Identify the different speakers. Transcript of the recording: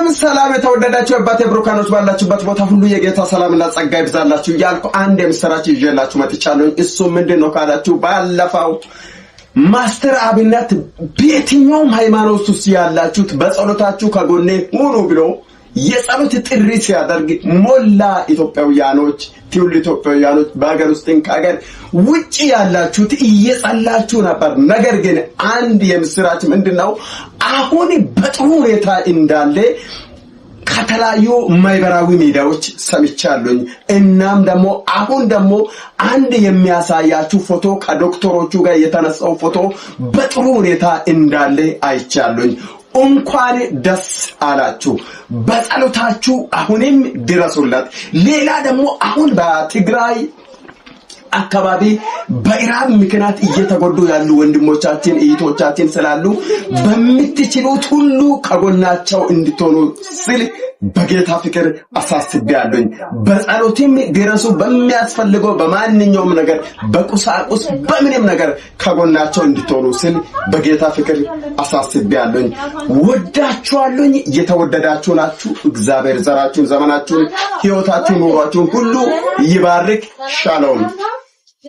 Speaker 1: ሰላም ሰላም፣ የተወደዳችሁ የአባቴ ብሩካኖች፣ ባላችሁበት ቦታ ሁሉ የጌታ ሰላምና ጸጋ ይብዛላችሁ እያልኩ አንድ የምስራች ይዤላችሁ መጥቻለሁ። እሱ ምንድን ነው ካላችሁ፣ ባለፈው ማስተር አብነት በየትኛውም ሃይማኖት ውስጥ ያላችሁት በጸሎታችሁ ከጎኔ ሁኑ ብሎ የጸሎት ጥሪ ሲያደርግ ሞላ ኢትዮጵያውያኖች፣ ትውልደ ኢትዮጵያውያኖች፣ በሀገር ውስጥም ከሀገር ውጭ ያላችሁት እየጸለያችሁ ነበር። ነገር ግን አንድ የምስራች ምንድን ነው? አሁን በጥሩ ሁኔታ እንዳለ ከተለያዩ ማህበራዊ ሚዲያዎች ሰምቻለሁኝ። እናም ደግሞ አሁን ደግሞ አንድ የሚያሳያችሁ ፎቶ፣ ከዶክተሮቹ ጋር የተነሳው ፎቶ በጥሩ ሁኔታ እንዳለ አይቻለሁኝ። እንኳን ደስ አላችሁ። በጸሎታችሁ አሁንም ድረሱለት። ሌላ ደግሞ አሁን በትግራይ አካባቢ በኢራብ ምክንያት እየተጎዱ ያሉ ወንድሞቻችን እህቶቻችን ስላሉ በምትችሉት ሁሉ ከጎናቸው እንድትሆኑ ስል በጌታ ፍቅር አሳስቤያለሁኝ። በጸሎትም ድረሱ። በሚያስፈልገው በማንኛውም ነገር፣ በቁሳቁስ፣ በምንም ነገር ከጎናቸው እንድትሆኑ ስል በጌታ ፍቅር አሳስቤያለሁኝ። ወዳችኋለሁኝ። የተወደዳችሁ ናችሁ። እግዚአብሔር ዘራችሁን፣ ዘመናችሁን፣ ህይወታችሁን፣ ኑሯችሁን ሁሉ ይባርክ። ሻሎም።